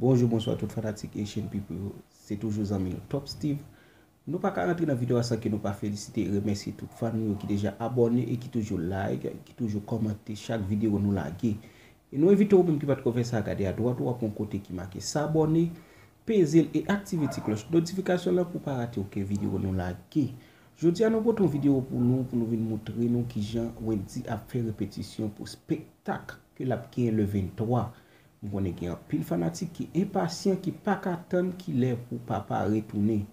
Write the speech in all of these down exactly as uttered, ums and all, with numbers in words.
Bonjou, bonswa tout fanatik Haitian People yo. Se toujou zanmi nou Top Steve. Nou pa ka rantre nan videyo a san ke nou pa felisite e remèsye tout fan nou yo ki deja abòne e ki toujou like, ki toujou kòmante chak videyo nou lage. E nou envite ou menm ki pa t ko fè sa, gade adwat ou ap wè yon kote ki make s'abonner, peze l e aktive ti klòch notifikasyon lan pou pa rate okenn videyo nou lage. Jodi a nou pote yon videyo pou nou, pou nou vin montre nou kijan Wendy ap fè repetisyon pou spektak ke l ap genyen le venntwa. M konnen gen anpil fanatik ki enpasyan, ki pa ka tann kilè pou papa retounen.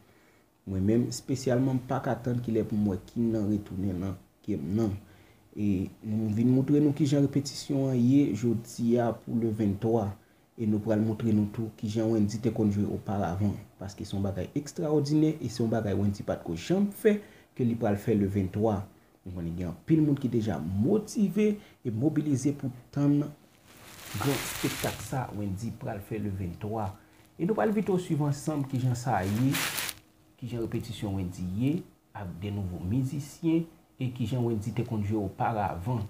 Mwen menm, espesyalman, m pa ka tann kilè pou m wè King nan retounen nan game nan. E nou vin montre nou kijan repetisyon an ye jodi a pou le venntwa. E nou pral montre nou tou kijan Wendy te konn jwe oparavan. Paske se yon bagay ekstraòdinè e se yon bagay Wendy pa t ko janm fè ke li pral fè le venntwa. Nou konnen gen anpil moun ki deja motive e mobilize pou tann gran spektak sa Wendy pral fè le venntwa. E nou pral envite w swiv ansanm kijan sa ye, kijan repetisyon Wendy ye, ak de nouvo mizisyen, e kijan Wendy te konn jwe oparavan.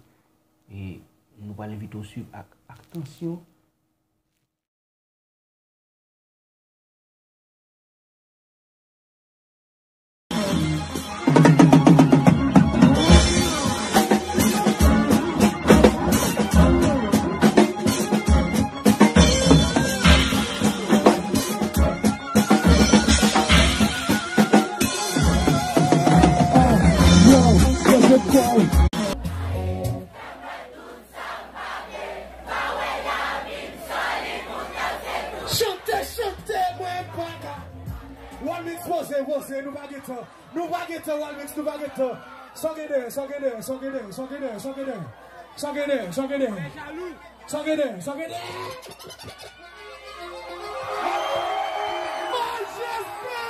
E nou pral envite w swiv ak atansyon. Chante, chante, mwen pa ka. One Mix poze, poze, nou pa gen tan. Nou pa gen tan, One Mix, nou pa gen tan. Sa w gen dèyè, sa w gen dèyè, sa w gen dèyè, sa w gen dèyè, sa w gen dèyè. Sa w gen dèyè, sa w gen dèyè. Sa w gen dèyè, sa w gen dèyè. Majeste!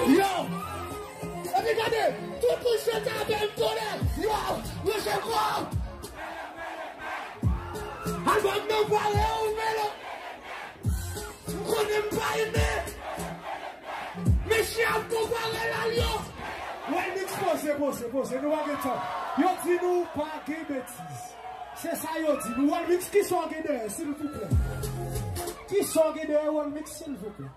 Yo! Epi gade, tout moun chante avè m tonnè. Yo, Roger Fort. Albòm nan pare ou velo. M konnen m pa renmen. Mesye ap konpare l al yo. One Mix poze, poze, poze. Nou pa gen tan. Yo di nou pa gen betiz. Se sa yo di nou. One Mix, kisa w gen dèyè, silvouplè? Kisa w gen dèyè, One Mix, silvouplè?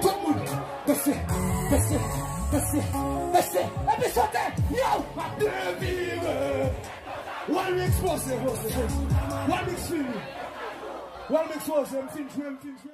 Tout moun, bese, bese, bese, bese, epi sote, yo! M ap devire. One Mix poze, poze, poze. One Mix fini. One Mix poze, m fin jwe, m fin jwe.